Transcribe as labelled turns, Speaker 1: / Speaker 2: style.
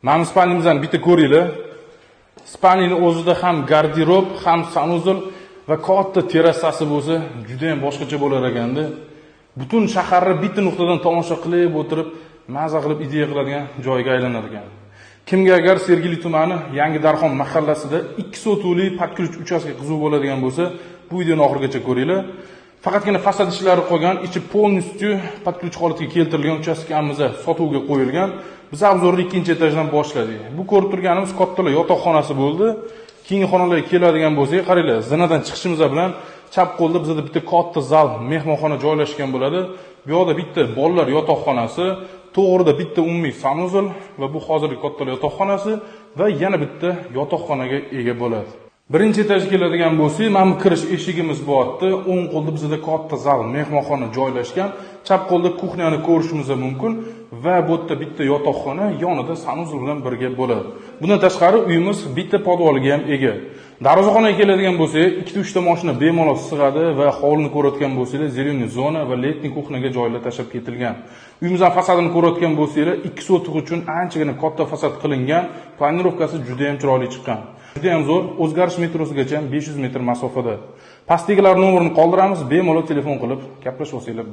Speaker 1: Mana спальня mizni bitta ko'ringlar. Спальня ni o'zida ham garderob, ham санузел va katta terrasasi bo'lsa, juda ham boshqacha bo'lar ekanda. Butun shaharni bitta nuqtadan tomosha qilib o'tirib, maza qilib ideya qiladigan joyga aylanar ekan. Kimga agar Sergeli tumani Yangi Darxon mahallasida 2 sotixli под ключ uchastka qiziq bo'ladigan bo'lsa, bu videoni oxirigacha ko'ringlar. Faqatgina fasad ishlari qolgan, ichi полностью под ключ holatiga keltirilgan uchastkamiz sotuvga qo'yilgan. Biz обзор ni ikkinchi etajdan boshladik. Bu ko'rib turganimiz kattalar yotoqxonasi bo'ldi. Keyingi xonalarga keladigan bo'lsak, qaranglar, zinadan chiqishimiz bilan chap qo'lda bizda bitta katta zal, mehmonxona joylashgan bo'ladi. Bu yoqda bitta bolalar yotoqxonasi, to'g'rida bitta umumiy санузел va bu hozirgi kattalar yotoqxonasi va yana bitta yotoqxonaga ega bo'ladi. Birinchi etajga keladigan bo'lsak, mana bu kirish eshigimiz bo'lyapti. O'ng qo'lda bizda katta zal, mehmonxona joylashgan. Chap qo'lda кухня ni ko'rishimiz mumkin va bu yerda bitta yotoqxona yonida санузел bilan birga bo'ladi. Bundan tashqari uyimiz bitta podvaliga ham ega. Darvozaxonaga keladigan bo'lsak, ikkita uchta mashina bemalol sig'adi va hovlini ko'rayotgan bo'lsanglar, зеленый zona va летний кухня ga joylar tashlab ketilgan. Uyimizning fasadini ko'rayotgan bo'lsanglar, 2 sotix uchun anchagina katta fasad qilingan, планировка si juda ham chiroyli chiqqan. Juda ham zo'r, O'zgarish metrosigacha ham 500 metr masofada. Pastdagilar nomerini qoldiramiz, bemalol telefon qilib gaplashib olsanglar.